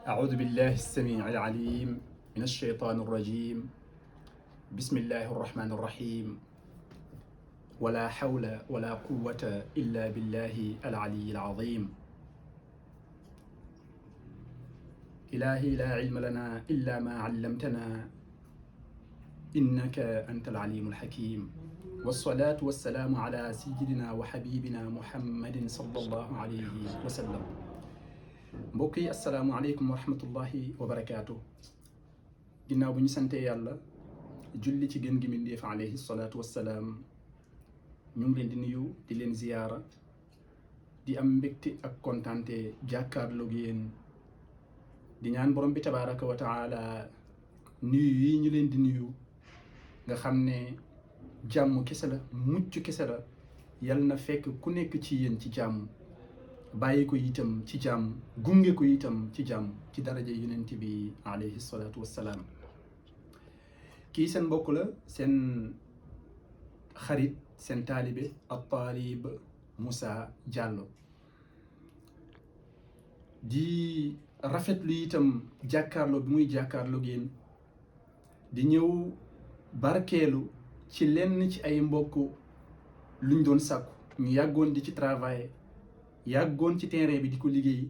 أعوذ بالله السميع العليم من الشيطان الرجيم بسم الله الرحمن الرحيم ولا حول ولا قوة إلا بالله العلي العظيم إلهي لا علم لنا إلا ما علمتنا إنك أنت العليم الحكيم والصلاة والسلام على سيدنا وحبيبنا محمد صلى الله عليه وسلم mbokk yi asalaamualeykum wa rahmatullahi wa barakaatu. ginnaaw bu ñu sante yàlla julli ci gën gi mbindéef alayhi salaatu wassalaam ñu ngi leen di nuyu di leen ziyaara di am mbégte ak kontaante jàkkaarloog yéen di ñaan borom bi tabaraka wa taala nuyu yi ñu leen di nuyu nga xam ne jàmm kese la mucc kese la yal na fekk ku nekk ci yéen ci jàmm bàyyi ko itam ci jàmm gunge ko itam ci jàmm ci daraja yonent bi alayhi salaatu wassalaam. kii seen mbokk la seen xarit seen taalibe at-Taalib Moussa Diallo di rafetlu itam jàkkaarloo bi muy jàkkaarloo yéen di ñëw barkeelu ci lenn ci ay mbokk luñ doon sàkku ñu yàggoon di ci travailler yàggoon ci terrain bi di ko liggéey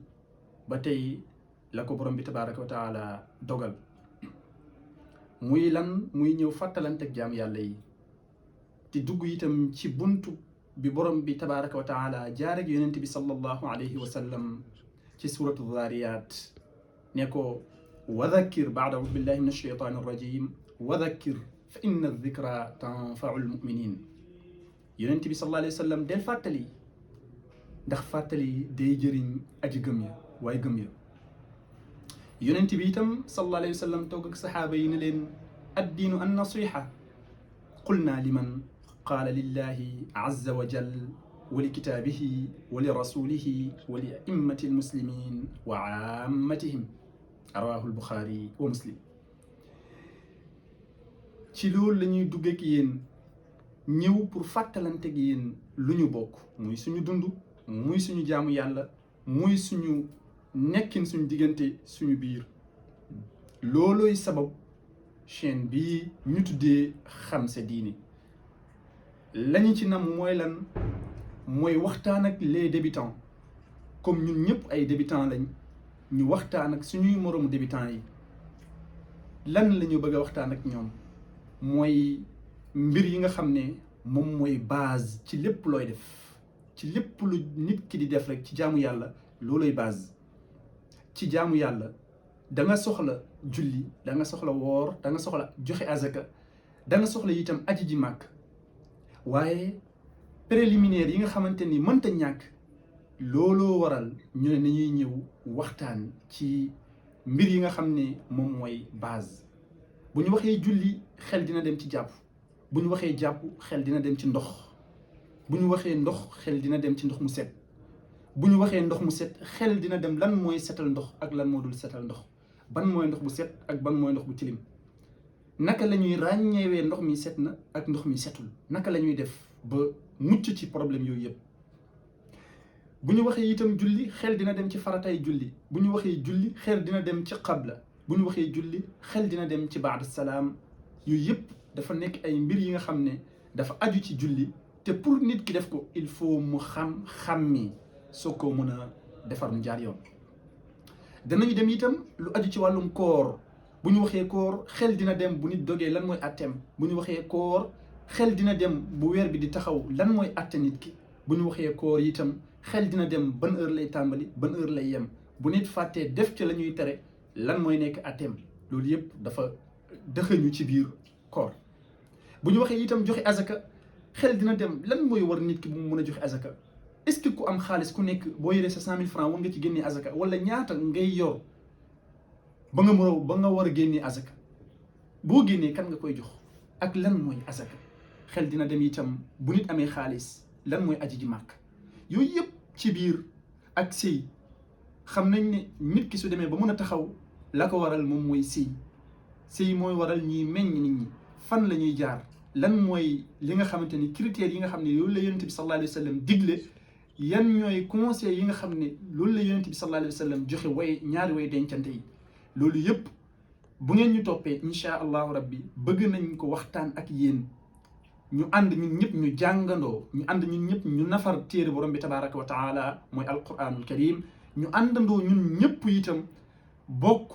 ba tey la ko borom bi tabaraka wa taala dogal muy lan muy ñëw fàttalante ak jaam yàlla yi di dugg itam ci buntu bi borom bi tabaraka wa taala jaar ak yonent bi sallallahu alayhi wa sallam ci suratu Zaariyaat ne ko wa dhakkir ba'da a'uudu billahi min ash-shaytaani ar-rajiim wa dhakkir fa inna adh-dhikra tanfa'u al-mu'miniin. yonent bi sallallahu alayhi wa sallam del fàttali ndax fàttali day jëriñ aji gëm ya waaye gëm ya. yonent bi itam sallallahu alayhi wa sallam toog ak saxaaba yi ne leen addiinu an nasiha qulna liman qaala lillahi azza wa jal wa li kitaabihi wa li rasulihi wa li a'immati almuslimin wa ammatihim rawahu albuxaari wa muslim. ci loolu la ñuy dugg ak yéen ñëw pour fàttalante ak yéen lu ñu bokk muy suñu dund muy suñu jaamu yàlla muy suñu nekkin suñu diggante suñu biir. loolooy sabab chaîne bii ñu tuddee xam sa diine. lañu ci nam mooy lan mooy waxtaan ak les débutants comme ñun ñëpp ay débutants lañ ñu waxtaan ak suñuy moroomu débutants yi. lan la ñu bëgg a waxtaan ak ñoom mooy mbir yi nga xam ne moom mooy base ci lépp looy def. ci lépp lu nit ki di def rek ci jaamu yàlla looloy base. ci jaamu yàlla da nga soxla julli da nga soxla woor da nga soxla joxe azaka da nga soxla itam aji ji màkk waaye préliminaire yi nga xamante ni mënta ñàkk looloo waral ñu ne nañuy ñëw waxtaan ci mbir yi nga xam ne moom mooy base. bu ñu waxee julli xel dina dem ci jàpp bu ñu waxee jàpp xel dina dem ci ndox bu ñu waxee ndox xel dina dem ci ndox mu set bu ñu waxee ndox mu set xel dina dem lan mooy setal ndox ak lan moo dul setal ndox ban mooy ndox bu set ak ban mooy ndox bu tilim naka la ñuy ràññeewee ndox mi set na ak ndox mi setul naka la ñuy def ba mucc ci problème yooyu yëpp. bu ñu waxee itam julli xel dina dem ci faratay julli bu ñu waxee julli xel dina dem ci qabla bu ñu waxee julli xel dina dem ci baada salaam. yooyu yëpp dafa nekk ay mbir yi nga xam ne dafa aju ci julli te pour nit ki def ko il faut mu xàmmi soo ko mën a defar mu jaar yoon. danañu dem itam lu aju ci wàllum koor bu ñu waxee koor xel dina dem bu nit dogee lan mooy atteem bu ñu waxee koor xel dina dem bu weer bi di taxaw lan mooy atte nit ki bu ñu waxee koor itam xel dina dem ban heure lay tàmbali ban heure lay yem bu nit fàttee def ci la ñuy tere lan mooy nekk atteem. loolu yëpp dafa dëxëñu ci biir koor. bu ñu waxee itam joxe azaka xel dina dem lan mooy war nit ki bu mu mën a joxe azaka. est-ce que ku am xaalis ku nekk boo yoree sa 100 000 francs war nga ci génnee azaka wala ñaata ngay yor ba nga war a génnee azaka boo génnee kan nga koy jox ak lan mooy azaka. xel dina dem itam bu nit amee xaalis lan mooy aji ji màkk. yooyu yëpp ci biir ak sëy xam nañ ne nit ki su demee ba mën a taxaw la ko waral moom mooy sëy mooy waral ñuy meññ nit ñi fan la ñuy jaar lan mooy li nga xamante ni critères yi nga xam ne yooyu la yonent bi sallallahu alayhi wa sallam digle yan ñooy conseil yi nga xam ne loolu la yonent bi sallallahu alayhi wa sallam joxe ñaari way dencante yi. loolu yëpp bu ngeen ñu toppee incha allahu rabbi bëgg nañ ko waxtaan ak yéen ñu ànd ñun ñëpp ñu jàngandoo ñu ànd ñun ñëpp ñu nafar téere borom bi tabaraka wa taala mooy alquranul karim ñu àndandoo ñun ñëpp itam bokk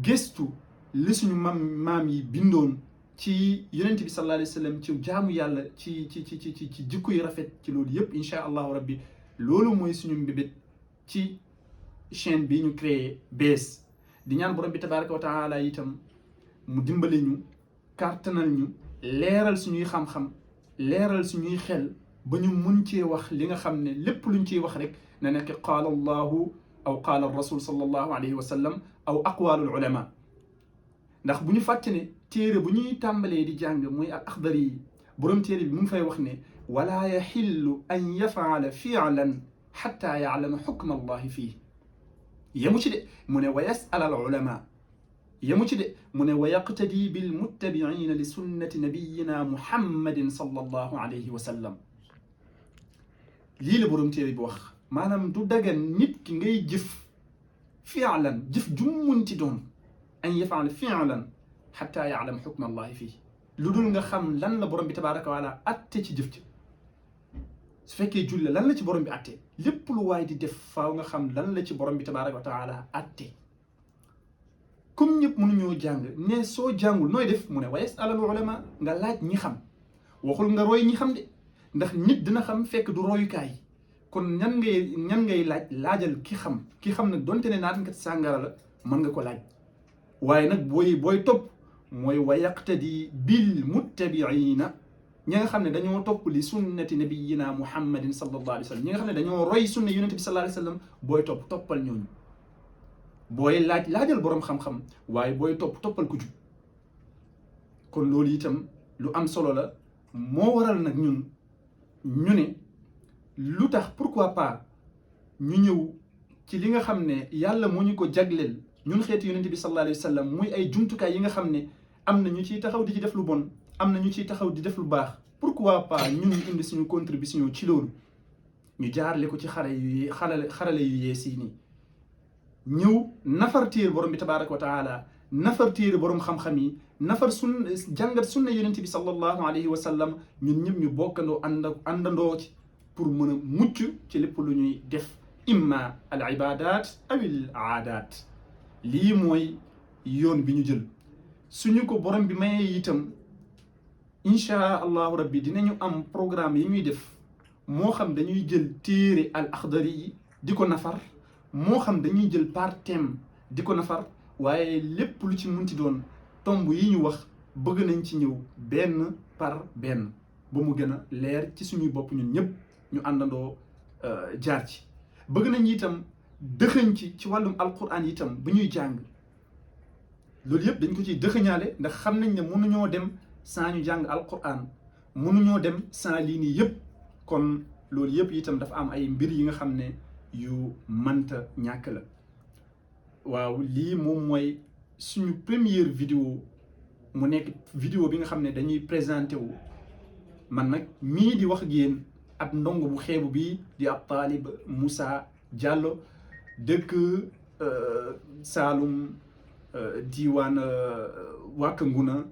gëstu li suñu maam yi bindoon ci yonent bi sallallahu alayhi wa sallam ci jaamu yàlla ci jikko yu rafet ci loolu yëpp incha allahu rabbi loolu mooy suñu mbébét ci chaîne bi ñu créé bees di ñaan borom bi tabaraka wa taala itam mu dimbali ñu kàttanal ñu leeral suñuy xam-xam leeral suñuy xel ba ñu mun cee wax li nga xam ne lépp luñ ciy wax rek na nekk qaala allahu aw qaala rasul sallallahu alayhi wa sallam aw aqwalul ulama ndax bu ñu fàtte ne téere bu ñuy tàmbalee di jàng mooy al axdari yi borom téere bi mu ngi fay wax ne wala yaxillu an yafaala fi'lan xatta ya'lama xukma allahi fii yemu ci de mu ne wa yas'al al ulama yemu ci de mu ne wa yaqtadi bil muttabi'ina li sunnati nabiyina muhammadin sallallahu alayhi wa sallam lii la borom téere bi wax maanaam du dagan nit ki ngay jëf fi'lan jëf jummunti doon an yafaala fi'lan xatta ya'lam xukma allahi fii lu dul nga xam lan la borom bi tabaraka wa taala atte ci jëf ci su fekkee julli lan la ci borom bi atte lépp lu waay di def faaw nga xam lan la ci borom bi tabaraka wa taala atte comme ñëpp mënuñoo jàng ne soo jàngul nooy def mu ne wa yas'alul ulama nga laaj ñi xam waxul nga roy ñi xam de ndax nit dina xam fekk du royukaay kon ñan ngay laajal ki xam nag donte ne naan kat sàngara la mën nga ko laaj waaye nag booy topp mooy wa yaqtadi bil muttabiina ñi nga xam ne dañoo topp li sunnati nabiyina muhammadin sallallahu alayhi wa sallam ñi nga xam ne dañoo roy sunna yonente bi sallallahu alayhi wa sallam booy toppal ñooñu booy laajal boroom xam-xam waaye booy toppal ku jub kon loolu itam lu am solo la moo waral nag ñu ne lu tax pourquoi pas ñu ñëw ci li nga xam ne yàlla moo ñu ko jagleel ñun xeeti yonente bi sallallahu alayhi wa sallam muy ay jumtukaay yi nga xam ne am na ñu ciy taxaw di ci def lu bon am na ñu ciy taxaw di def lu baax pourquoi pas ñun indi suñu contribution ci loolu ñu jaarale ko ci xarale yu yees yi nii ñëw nafar téere borom bi tabaraka wa taala nafar téere borom xam-xam yi nafar jàngat sunna yonente bi sallallahu alayhi wa sallam ñun ñëpp ñu bokkandoo àndandoo ci pour mën a mucc ci lépp lu ñuy def imma al ibadat aw al aadat lii mooy yoon bi ñu jël suñu ko borom bi mayee itam inchaa allahu rabbi dinañu am programme yi ñuy def moo xam dañuy jël téere al axdari yi di ko nafar moo xam dañuy jël par thème di ko nafar waaye lépp lu ci munti doon tomb yi ñu wax bëgg nañ ci ñëw benn par benn ba mu gën a leer ci suñuy bopp ñun ñëpp ñu àndandoo jaar ci bëgg nañ itam dëxëñ ci wàllum alquran itam bu ñuy jàng loolu yëpp dañ ko ciy dëxëñaale ndax xam nañ ne mënuñoo dem sans ñu jàng alquran mënuñoo dem sans lii nii yëpp kon loolu yëpp itam dafa am ay mbir yi nga xam ne yu mënta ñàkk la waaw lii moom mooy suñu première vidéo mu nekk vidéo bi nga xam ne dañuy présenté wu man nag mii di wax ak yéen ab ndongo bu xeebu bi di ab taalib Moussa Diallo dëkk Saalum diiwaan Wàkka Nguna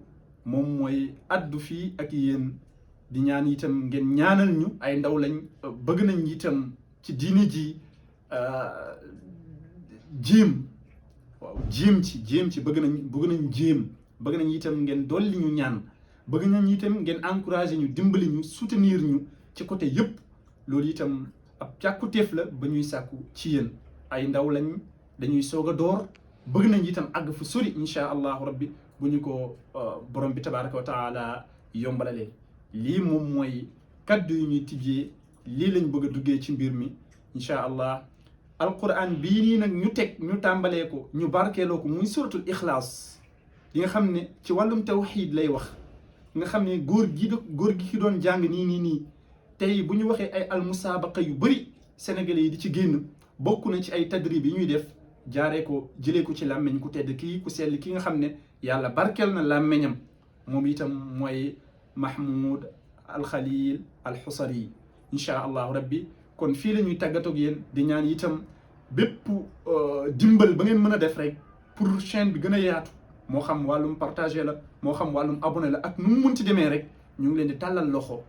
moom mooy addu fii ak yéen di ñaan itam ngeen ñaanal ñu ay ndaw lañ bëgg nañ itam ci diine ji jéem ci bëgg nañ itam ngeen dolli ñu ñaan bëgg nañ itam ngeen encouragé ñu dimbali ñu soutenir ñu ci côté yëpp loolu itam ab càkkutéef la ba ñuy sàkku ci yéen ay ndaw lañ dañuy soog a door bëgg nañ itam àgg fu sori incha allahu rabbi bu ñu ko borom bi tabaraka wa taala yombalalee lii moom mooy kaddu yu ñuy tijjee lii lañ bëgg a duggee ci mbir mi incha allah alquran bii nii nag ñu tàmbalee ko ñu barkeeloo ko muy suratul ixlaas yi nga xam ne ci wàllum tawxiid lay wax nga xam ne góor gi ki doon jàng nii tey bu ñu waxee ay almusaabaqa yu bëri sénégalais yi di ci génn bokk na ci ay tadrib yi ñuy def jëlee ko ci làmmeñ ku tedd kii ku sell ki nga xam ne yàlla barkeel na làmmeñam moom itam mooy Mahmoud Al Khalil Al Husari incha allahu rabbi kon fii la ñuy tàggatoo ak yéen di ñaan itam bépp dimbal ba ngeen mën a def rek pour chaîne bi gën a yaatu moo xam wàllum partagé la moo xam wàllum abonné la ak nu mu munti demee rek ñu ngi leen di tàllal loxo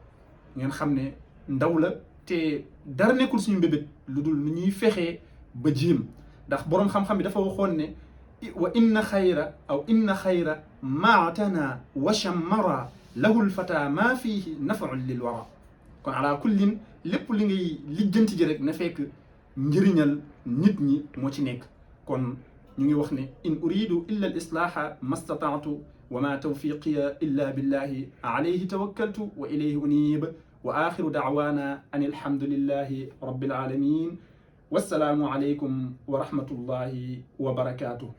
ngeen xam ne ndaw la te dara nekkul suñu mbébét lu dul nu ñuy fexee ba jéem ndax boroom xam-xam bi dafa waxoon ne wa inna xayra maatana wa shammara lahu lfata ma fihi nafaun lil wara kon ala kullin lépp li ngay lijjanti ji rek na fekk njëriñal nit ñi moo ci nekk kon ñu ngi wax ne in uridu illa al islaaha ma stataatu wa ma tawfiqiya illa billahi alayhi tawakkaltu wa ilayhi unib wa axiru daawana an alhamdulillahi rabbil alamin wassalaamu alaykum wa rahmatullahi wa barakatuh